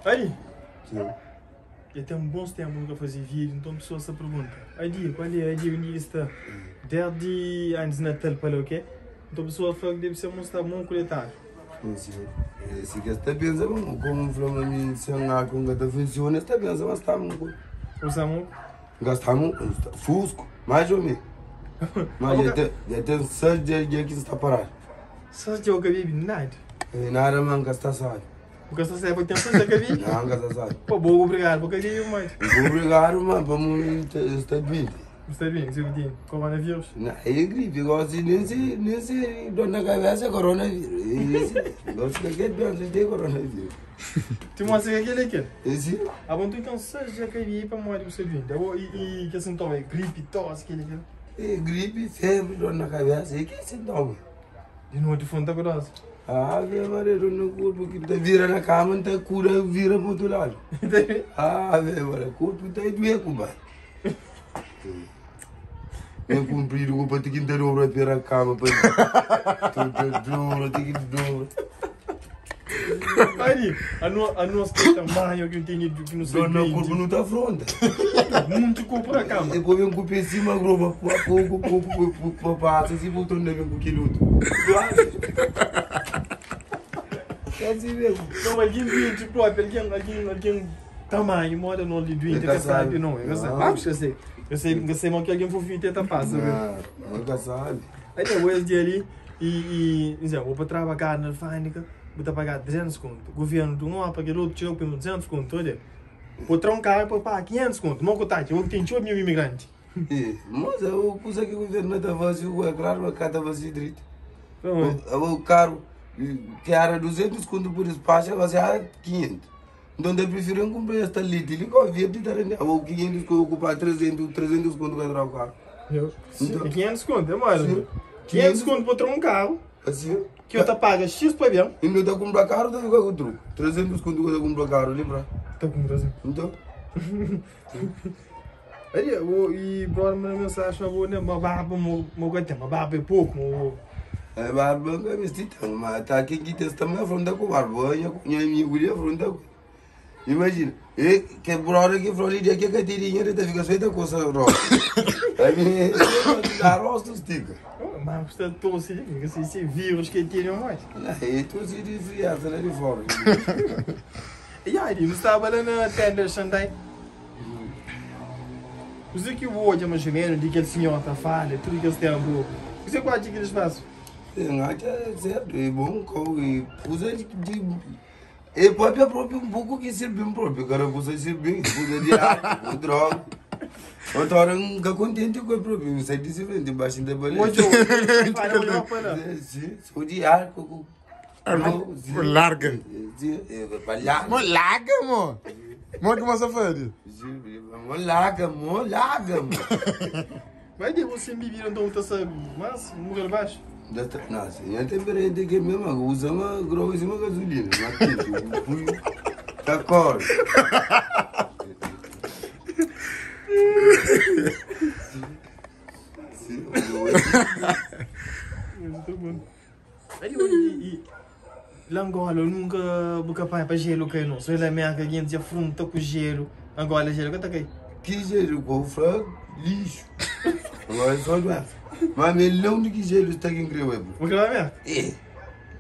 Adi, Sim. dja ten bons ténpu nu ka faze vídiu, nton pesoas ta pergunta, Adi, kual é? Adi, undi ki sta? Desdi antis Natal pa la, ok? Nton pesoas fla ki debe ser mon sta mon kuletadu. Sim, sim. Si kes ta pensa ma komu N fla ma mi sen álkol N ka ta funsiona, es ta pensa ma sta mon ku. Bu sta mon? N ka sta mon, N sta fusku, mais ou menos. Mas dja ten, dja ten 6 dia dja ki N sta paradu. 6 dia bu ka bebe nada? Bebe nada ma N ka sta sabi. Bu ka sta sabi pa ten 6 dia ka bebe? Não, N ka sta sabi. Pô, bo obrigadu, bu ka bebe mais. Obrigadu, ma pa mu N sta duenti. Bu sta bem, se bu tem coronavírus? Não, é gripe, gosto nem se, nem se dor na cabeça é coronavírus. Nem se, gosto de que doença tem coronavírus. Tu mostra que aquele é aquele? Esse? Ah, bom, tu então seja já caiu aí para morrer você doente. Ah, bom, e que sintoma é gripe, tosse, aquele aquele? É gripe, febre, dor na cabeça, e que sintoma? De noite fonte com dose. Ah, Ave Maria, dor no corpo que tá vira na cama, tá cura, vira pro outro lado. Ah, Ave Maria, corpo tá doer, compadre. Ben kunpridu ku pa ti ki N ta dobra pera kama pa ta dobra ti ki dobra. Ari, a nos tem tamanho que não tem que não sei Dor na corpo não ta afronta. Muito corpo na cama. E ko ben ku pé cima groba pouco pouco pouco passa assim voltando na ben ku aquele outro. É assim mesmo. Não, alguém doente próprio, alguém, alguém, alguém Tamanhu moda no li duinti ka sabi no e ka sabi ah ka sei ka sei ka sei mo ki algin fofinhu tenta pasa Não, ka sabi. Aí bo es dia li i i nse bo pa traba carne na alfândega bu ta paga 300 conto governo dun ó pa kel outro txeu pa 200 conto odja bo tra un carro pa paga 500 conto mo ku ta atxa bo ki ten txeu amigo imigrante. Mas o kusa ki governo ta fasi é claro ma ka ta fasi dritu. O carro ki era 200 conto por despacho agora era 500. Nton ta prifiri N kunpra es taliti li kau verdi ta rende abo 500 ku okupa 300 300 kontu ka tra karu. Nton 500 kontu é modi? 500 kontu pa tra un karu Asi ki yo ta paga X pa ben. Inda ta kunpra karu ta fika ku truku 300 kontu ka ta kunpra karu li pra. Ta kunpra si. Nton. Aí o i brother manda mensagem ma bo ne ma barba mo mo ka ten ma barba é pouco mo. É barba ka misti ten ma ta ken ki ten sta ma afronta ku barba nha nha amigu li afronta ku imagina e ke brother ki fla li dia ke ka ten dinheru ta fika so ta kosa rostu ami da rostu stika. Ma bu sta tosi li ka sei se virus ke tene ou mais. E tosi di frieza la di fora. Ya di nu staba la na tenda Xandai. Kuzê ki bu odja más ô ménus di kel sinhor ta fala tudu kes ténpu? Kuzê ku atxa kel spasu? N atxa sértu, é bon kau e kuza di e papia propi un poku ki sirbi-m propi, kada kuza sirbi-m, kuza di arti ku droga. Otu ora N ka kontenti ku el propi, N sai di si frenti, N ba xinta pa la. Odja, odja, fala, odja pa la. Si, so di arti ku. Larga. Mo larga, mo. Mo ki você faz? Mo larga, mo larga, mo. Vai de você bebida então tá sabe, mas morrer baixo. Não, senhor tem parente que mesmo usa uma droga e uma gasolina, mas tá corre. Sim, La Angola nunka bu ka panha pa jelu kai no so la Merka gentis dja frunta ku jelu Angola jelu ka ta kai. Ki jelu ku fla lixu Angola é só doença Mas mi la undi ki jelu sta ki N kre bai Bu kre bai Merka? Eh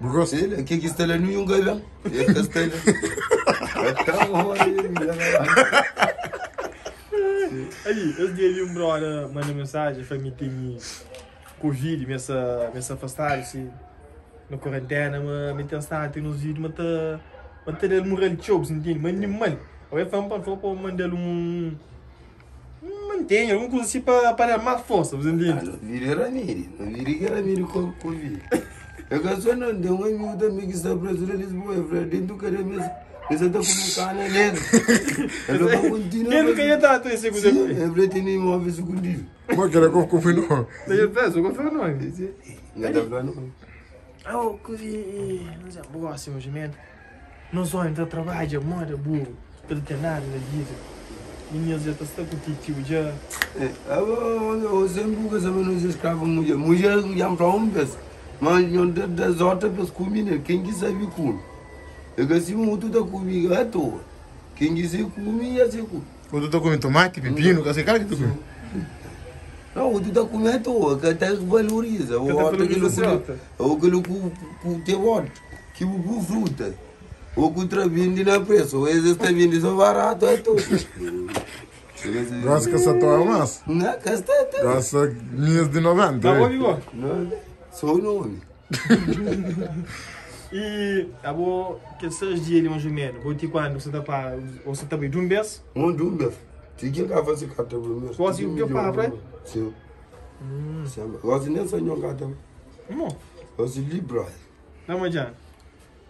Bu gosta? Eh ke ki sta la ninhun ka ben Eh ka sta la Ka ta mori Ali es dia li un brother manda mensagem fla mi teni Covid, mi sta mi sta afastadu si na kuarentena, ma mi ten stadu ten nos vídiu ma ta ma ta da-l mural txeu, bu ntende? Ma animal. Abo el fla-m pa N fla pa manda-l un un mantenha, algun kuza si pa pa da-l más forsa, bu ntende? Ah, no vídiu é ramedi, no vídiu ki é ramedi ku Covid. É ka só no, ten un amigu tanbe ki sta prezu na Lisboa, el fla dentu kada mês el sa ta kume kana negru. El fla pa kontinua. Dentu ka ta ta ese kuza. Si, el fla tene imóvel sukundidu. Mo kela ko ko foi no. Daí peso ko foi no. Nga ta fla no. Oh, e não sei, bu gosta mais ou menos. Nos homens ta trabalha moda burro, pa não ter nada na vida. Minhas já ta sta ku titio já. Eh, abo sempre buka sabe nos escravo mulher. Mulher já me fala um vez. Mas não da das outras pessoas comi, né? Quem que sabe comer. Eu que assim muito tá comigo à toa. Quem quiser comer, ia se comer. Ou tu tá comendo tomate, pepino, que kala que tu come. Não, tu tá comendo à toa, que até valoriza. Que até valoriza certo. Ou aquilo que te bota, que o fruta. Ou que o vende na preço, ou esse está vende só barato, é tudo. Gosta que essa toa é massa. Não, que está é tudo. Gosta minhas de 90. Tá bom, eh? amigo? Não, só o nome. E abo que seis dias ali mais ou menos, vou te quando você tá para, você tá bem de um mês? Um dúvida. Tinha que fazer carta primeiro. Gosto de que para, Sim. Sim. Gosto nem sonho carta. Não. Gosto de Libra. Não, Madiano.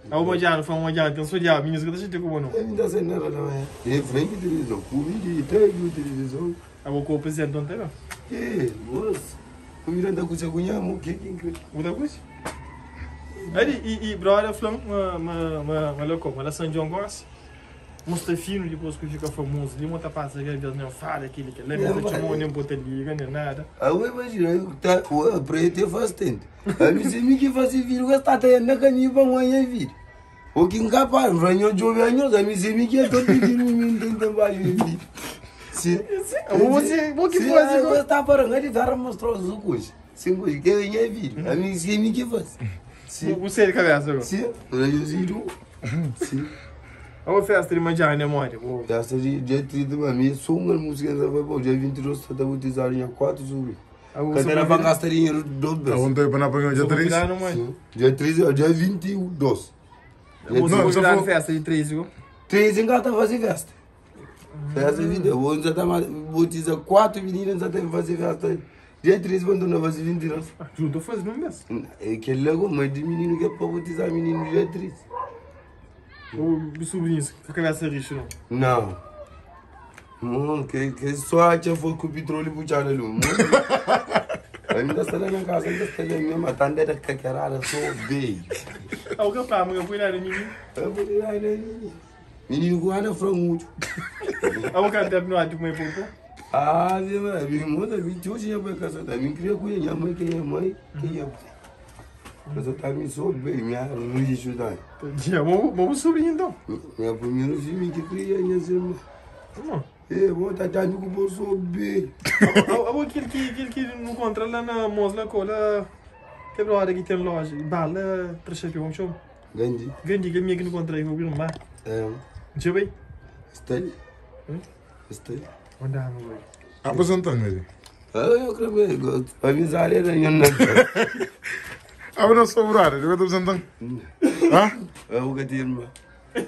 Ah, o Madiano, foi um Madiano, tem só diabo, minhas coisas tem como não. Eu ainda sei nada não é. É frente televisão, comida, tem televisão. Ah, vou com o presidente ontem, não? É, moço. Comida da coisa com nhamo, que que incrível. Muita coisa. Aí, e brother, falando, uma louco, uma São João gosta. Mustafino, depois que fica famoso, ele monta passa aquele vez não fala aquele que leva o timão, nem bota liga, nem nada. Ah, eu imagino, eu tá, o preto faz tempo. A mim se me que faz vídeo, está até na caminho para amanhã vídeo. O que encapar, venho jovem anos, a mim se me que tô pedindo um tem para vídeo. Sim. Você, o que faz? Eu está para nós de dar mostrar os coisas. Sim, coisa que venha vídeo. A mim se me que faz. Sim. Você de cabeça, agora. Sim. Eu digo. Sim. A festa de manjar, né, mãe? Festa de dia 30, mas minha só uma música vai para o dia 22, está batizado em 4 sobre. Cadê para gastar dinheiro dobro? Ontem para não pagar dia 3? Dia 3, dia 22. Não, você foi festa de 3, viu? 3 em casa fazer festa. Festa de 22, já tá batiza 4 meninas já tem fazer festa. Dia 3 quando não fazer 22. Junto faz no mês. É que logo mãe de menino que é para batizar menino dia 3. O sobrinho, que cabeça rixa, não? Não. Não, que só a tia foi com o petróleo puxado ali. Ainda está lá na casa, ainda está lá mesmo, matando da caquerada, só beijo. Ah, o que eu falo, eu fui lá no menino. Eu fui lá no menino. Menino com ana frango. Ah, o cara deve não há de comer pouco? Ah, minha irmã, minha tia, minha casa, minha cria com minha mãe, que é mãe, que é pai. Mas tá me só bem, minha rijo tá. Tinha, vamos sobrinho então. Minha primeira filha que cria minha irmã. Não. É, vou tá tá no bolso bem. Aquele que não encontra lá na Mosla cola, quebrou a hora que tem loja, bala, trachapé, vamos chamar. Gandhi. Gandhi que a minha que não encontra aí, vou vir lá. É. Deixa eu ver. Está aí. Está aí. Onde é, meu velho? Apresentando ele. Ah, eu creio que a amizade era minha não. Ah, não sou brother, eu estou apresentando. Hã? Eu vou te irmã.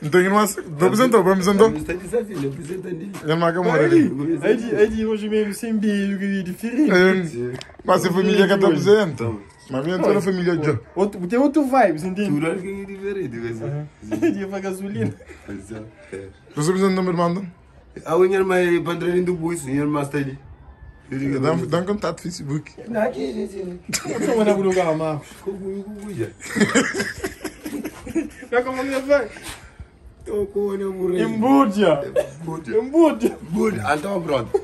Então, irmã, estou apresentando, vamos apresentando. Está desafio, apresentando. Eu não quero morrer. Aí, hoje mesmo sem beijo, que é diferente. Mas a família que está apresentando. Mas minha toda a família já. Tem outro vibe, entende? Tudo que é diferente, você. Dia para gasolina. Você apresenta o meu irmão? A minha irmã é padrinho do boi, minha irmã está ali. Dá um contato no Facebook. Não, aqui, gente. Como é o lugar, Marcos? Como Não, como é que vai? Tô com o Embudia. Embudia. Embudia. Então pronto.